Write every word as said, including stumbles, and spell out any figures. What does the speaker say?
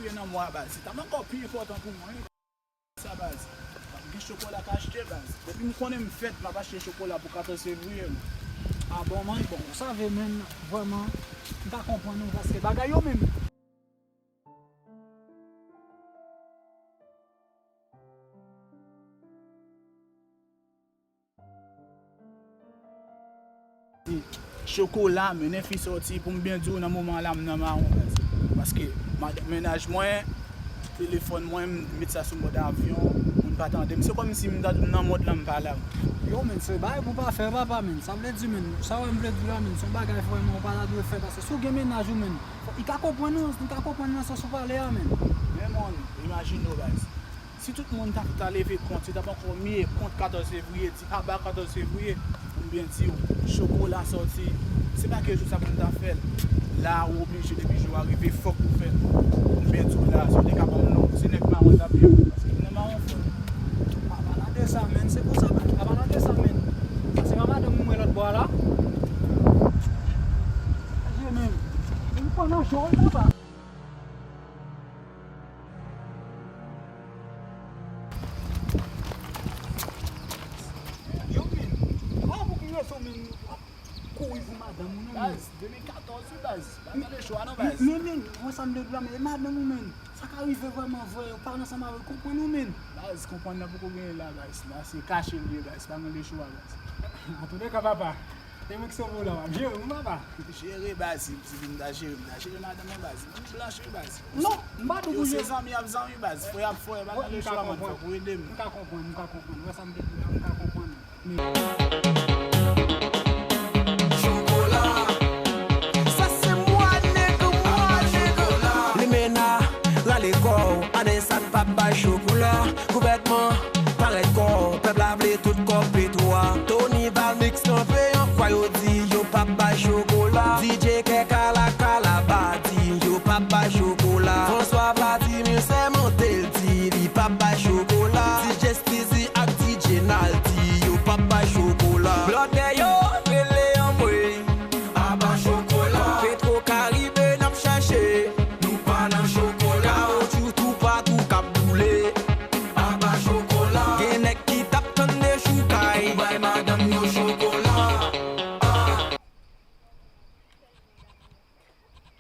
Nan mwa, baz, se ta ankò pi enpòtan pou mwen. Sa, baz. M ap gen chokola k achte, baz. Depi m konnen m fèt, m ap achte chokola pou katòz fevriye, non. Ah bon, man? Bon, ou save, menm, vrèman, m ka konprann ou, paske bagay yo menm. Chokola, mennen fi sòti, pou m byen di w, nan moman la, m nan mawon, baz. Paske madanm mennaj mwen, telefòn mwen, m met sa sou mòd avyon, moun pa tande m. Se kòmsi m ta di w nan mond lan, m pa la. Yo, menn, se bagay pou pa fè, papa, menn. Sa vle di, menn, sa w wè m vle di w la, menn, se yon bagay vrèman ou pa ta dwe fè, paske si w gen mennaj ou, menn, fò, li ka konprann ou, li ka konprann nan sans ou pale a, menn. Men, mon, imajine w, baz. Si tout moun ta, ta leve kont, se t ap ankò mye kont katòz fevriye, di aba katòz fevriye, pou m byen di w, chokola sòti, se pa ke jou sa pou n ta fè l. La, ou oblije, depi jou a rive, fòk ou fè l. Pou m byen di w la, si w te ka ban m non, se nèg mawon t ap ye w, paske m nan mawon fò. Pa pale de sa, menn, se pou sa, pa pale de sa, menn. Sa se pa madanm ou mwen lòt bò a la? Aje, menn. Ou pran nan cho, wi, papa. Yo, menn, pa pou ki rezon, menn, w ap kouri pou madanm ou, non, menn. Baz, de mil katòz, wi, baz. Pa gen lechwa, non, baz. Men, men, men, mwen sa m te di w la, men, e madanm ou, menn. Sa ka rive vrèman vre, ou pa ansanm avè l, konprann ou, menn. Baz, konprann nan poko genyen la, baz. La, se kache l ye, baz. Pa gen lechwa, baz. Antouleka, papa. E mwen ki sove w la, w ap jere m, papa. Jere baz, si, si vin ta jere m, ta jere madanm mwen baz. Moun blanch wi baz. Non, m pa di w pou jere. Yo se zanmi ap zanmi baz, frè ap frè, pa gen lechwa, man, fòk ou ede m. M ka konprann, m ka konprann. Wè sa m te di w la, m ka konprann. Chokola. Sa se mwa nèg, mwa nèg. Limena, rale kò w, ann sa n p ap bay chokola. Kouvètman,